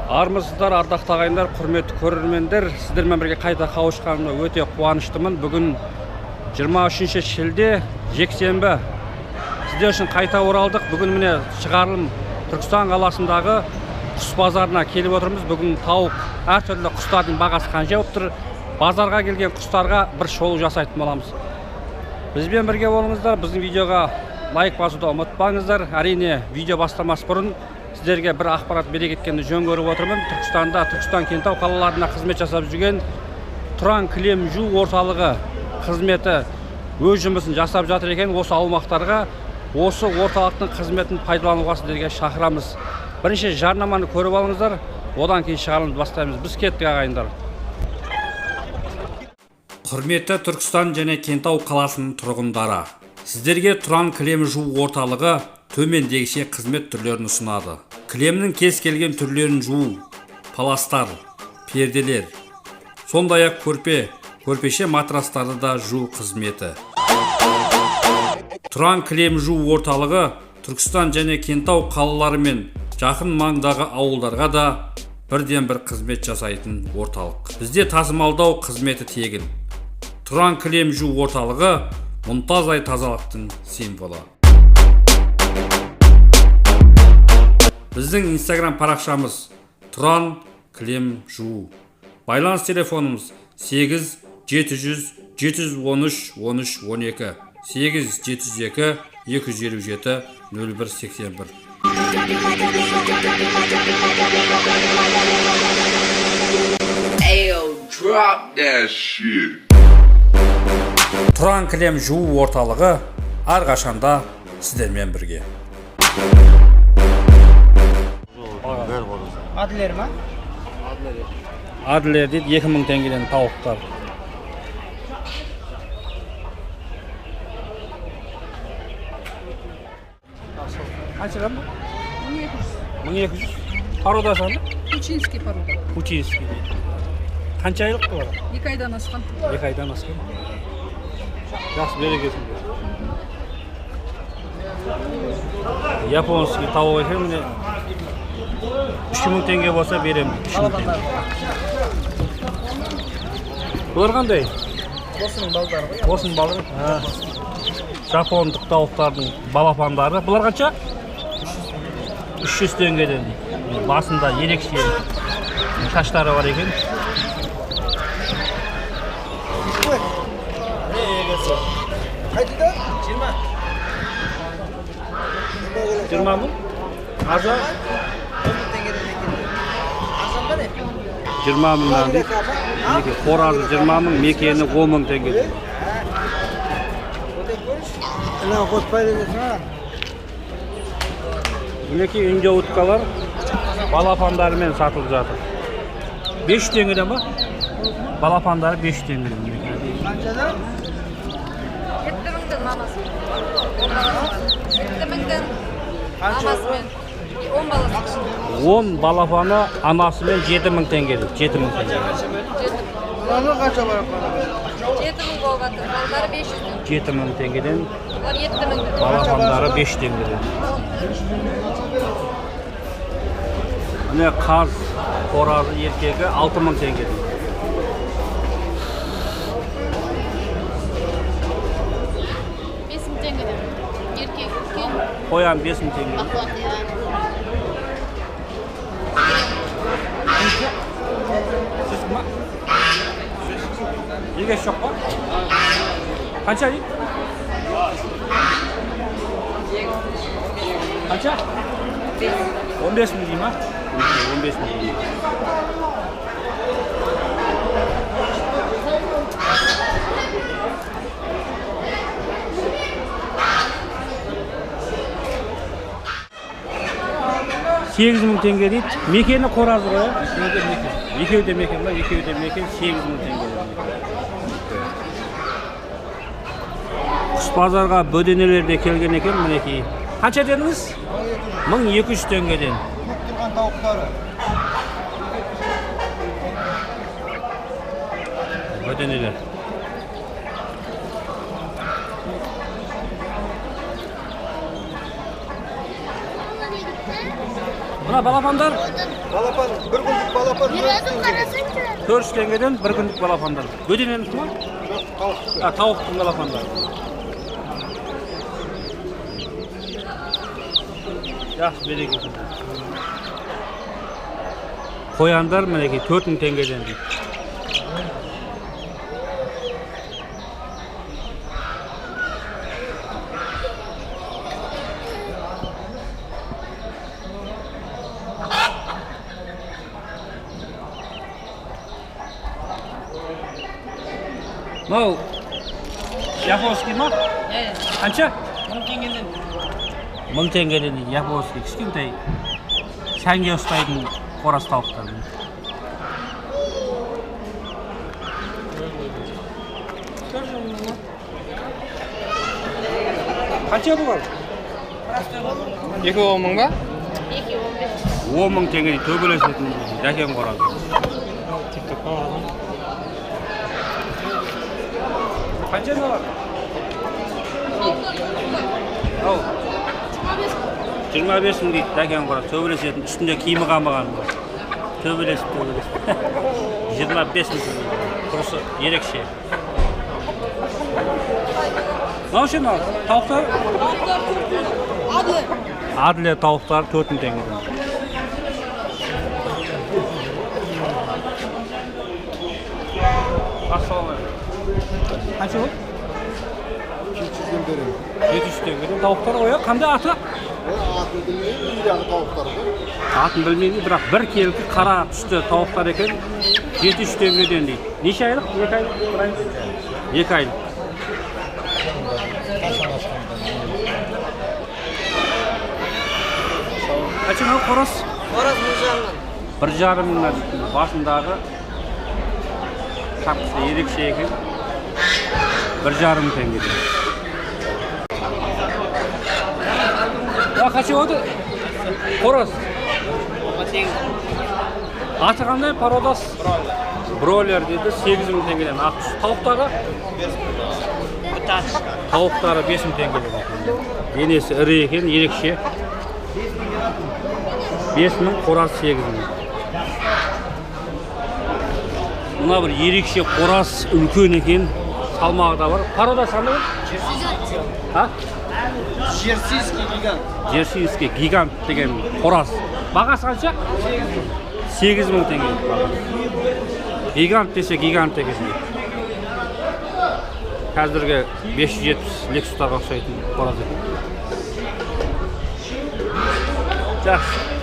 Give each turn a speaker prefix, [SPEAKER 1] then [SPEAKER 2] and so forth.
[SPEAKER 1] Армысыздар, ардақты ағайындар, құрметті көрермендер, сіздермен бірге қайта қауышқаныма өте қуаныштымын. Бүгін 23 шілде, жексенбі. Сіздер үшін қайта оралдық. Бүгін міне шығарылым Түркістан қаласындағы құс базарына келіп отырмыз. Бүгін тауық, әртүрлі құстардың бағасы қанша болып тұр. Базарға келген құстарға бір шолу жасайтын боламыз. Бізбен бірге болыңыздар. Біздің видеоға лайк басуды ұмытпаңыздар. Әрине, видео бастамас бұрын сіздерге бір ақпарат бере кеткенді жөн көріп отырмын. Түркістанда, Түркістан Кентау қалаларына қызмет жасап жүрген Тұран кілем жуу орталығы қызметі өз жұмысын жасап жатыр екен. Осы аумақтарға осы орталықтың қызметін пайдалануға сіздерге шақырамыз. Бірінші жарнаманы көріп алыңыздар, одан кейін шығарылымды бастаймыз. Біз кеттік, ағайындар. Құрметті Түркістан және Кентау қаласының тұрғындары, сіздерге Тұран кілем жуу орталығы төмендегіше қызмет түрлерін ұсынады. Кілемнің кез келген түрлерін жуу, паластар, перделер, сондай-ақ көрпе, көрпеше матрастарды да жуу қызметі. Тұран кілем жуу орталығы Түркістан және Кентау қалалары мен жақын маңдағы ауылдарға да бірден бір қызмет жасайтын орталық. Бізде тасымалдау қызметі тегін. Тұран кілем жуу орталығы мұнтаздай тазалықтың символы. Біздің Инстаграм парақшамыз Тұран кілем жуу. Байланыс телефонымыз 8 700 713 13 12 8 702 257 01 81.
[SPEAKER 2] Ayo, drop that shit.
[SPEAKER 1] Тұран кілем жуу орталығы әрқашанда сіздермен бірге.
[SPEAKER 3] Адлер ма?
[SPEAKER 1] Адлер дейді, 2000 теңгеден тауықтар. Қаншадан бұл?
[SPEAKER 4] 1200.
[SPEAKER 1] 1200. Породасы қандай?
[SPEAKER 4] Пучинский порода.
[SPEAKER 1] Пучинский дейді. Қанша айлық бұлар?
[SPEAKER 4] 2 айдан асқан.
[SPEAKER 1] 2 айдан асқан. Жақсы, берекесін берсін. Японский тауық екен, міне 3000 теңге болса беремін. 3000 теңге. Бұлар қандай?
[SPEAKER 3] Осының балдары ғой.
[SPEAKER 1] Осының балдары. Жапондық тауықтардың балапандары. Бұлар қанша? 300 теңгеден дейді. Басында ерекше шаштары бар екен.
[SPEAKER 3] Қайтадан? 20.
[SPEAKER 1] 20 мың? Арзан?
[SPEAKER 3] 10 мың теңгеден екен. Арзан ба не?
[SPEAKER 1] 20 мыңнан дейді. Мінекей, қоразы 20 мың, мекені 10 мың теңге дейді. Мінекей, индоуткалар балапандарымен сатылып жатыр. 500 теңгеден ба? Балапандары 500 теңгеден.
[SPEAKER 3] Қаншадан?
[SPEAKER 4] 7 мыңдан мамасы. 7 мыңдан мамасымен. 10 баласы.
[SPEAKER 1] 10 балапаны анасымен 7 мың теңге дейді. 7 мың теңге.
[SPEAKER 3] Мынаны қанша бар?
[SPEAKER 4] 7 мың болып жатыр. Балдары 500 теңге.
[SPEAKER 1] 7 мың теңгеден.
[SPEAKER 4] Бұлар 7 мыңдан.
[SPEAKER 1] Балапандары 5 теңгеден. Міне қаз қоразы еркегі 6 мың теңгеден.
[SPEAKER 5] 5 мың теңгеден. Еркек үлкен.
[SPEAKER 1] Қоян 5 мың теңге.
[SPEAKER 5] Ақуан, иә.
[SPEAKER 1] Сіз ма? Егес жоқ па? Қанша дейді? Қанша? 15 мың дей ма? 15 мың дейді. 8 мың теңге дейді. Мекені қоразы ғой, ә? Екеуі де мекен. Екеуі де мекен ба? Екеуі де мекен, 8 мың теңге. Құс базарға бөденелер де келген екен, мінекей. Қанша дедіңіз? 1200 теңгеден.
[SPEAKER 3] Көк тұрған тауықтары.
[SPEAKER 1] Бөденелер. Мына балапандар?
[SPEAKER 6] Балапан, бір күндік балапан.
[SPEAKER 1] 400 теңгеден бір күндік балапандар. Бөдененікі ма?
[SPEAKER 6] Жоқ, тауықтікі.
[SPEAKER 1] А, тауықтың балапандары. Жақсы, береке. Қояндар мінекей 4000 теңгеден дейді. Мынау японский ма? Қанша?
[SPEAKER 3] 1000 теңгеден.
[SPEAKER 1] 1000 теңгеден дейді японский, кішкентай сәнге ұстайтын қораз тауықтар. Қанша бұлар?
[SPEAKER 7] 2 10 мың ба?
[SPEAKER 5] 2 15.
[SPEAKER 1] 10 мың теңге дейді, төбелесетін дәкен қораз. Қанша мыналар? Ау. 25 мың дейді дәкен қораз, төбелесетін, үстінде киімі қалмаған. Төбелесіп, төбелесіп. 25 мың теңге. Тұрысы ерекше. Мынау ше мынау? Тауықтар? Адле тауықтар 4000 теңгеден. Ассалаумағалейкум. Қанша болды?
[SPEAKER 6] 700-ден беремін.
[SPEAKER 1] 700 теңгеден тауықтар ғой, иә? Қандай аты?
[SPEAKER 6] Атын білмеймін, үйдегі тауықтар ғой.
[SPEAKER 1] Атын білмеймін, бірақ бір келкі қара түсті тауықтар екен. 700 теңгеден дейді. Неше айлық? 2 айлық, 1 айлық? 2 айлық. Қанша мынау қораз?
[SPEAKER 3] Қораз 1,5 мың.
[SPEAKER 1] 1,5 мыңнан дейді. Басындағы шапкасы ерекше екен. 1,5 мың теңгеден. Қанша болды? Қораз. Аты қандай? Породасы? Бройлер дейді. 8 мың теңгеден. Ақ түс. Тауықтары? Тауықтары 5 мың теңгеден. Денесі ірі екен, ерекше. 5 мың, қораз 8 мың. Мына бір ерекше қораз үлкен екен, салмағы да бар. Породасы қандай? А?
[SPEAKER 6] Жерсийский гигант.
[SPEAKER 1] Жерсийский гигант деген қораз. Бағасы қанша? 8 мың теңге. Гигант десе гигант екен. Қазіргі 570 Лексустарға ұқсайтын қораз екен. Жақсы.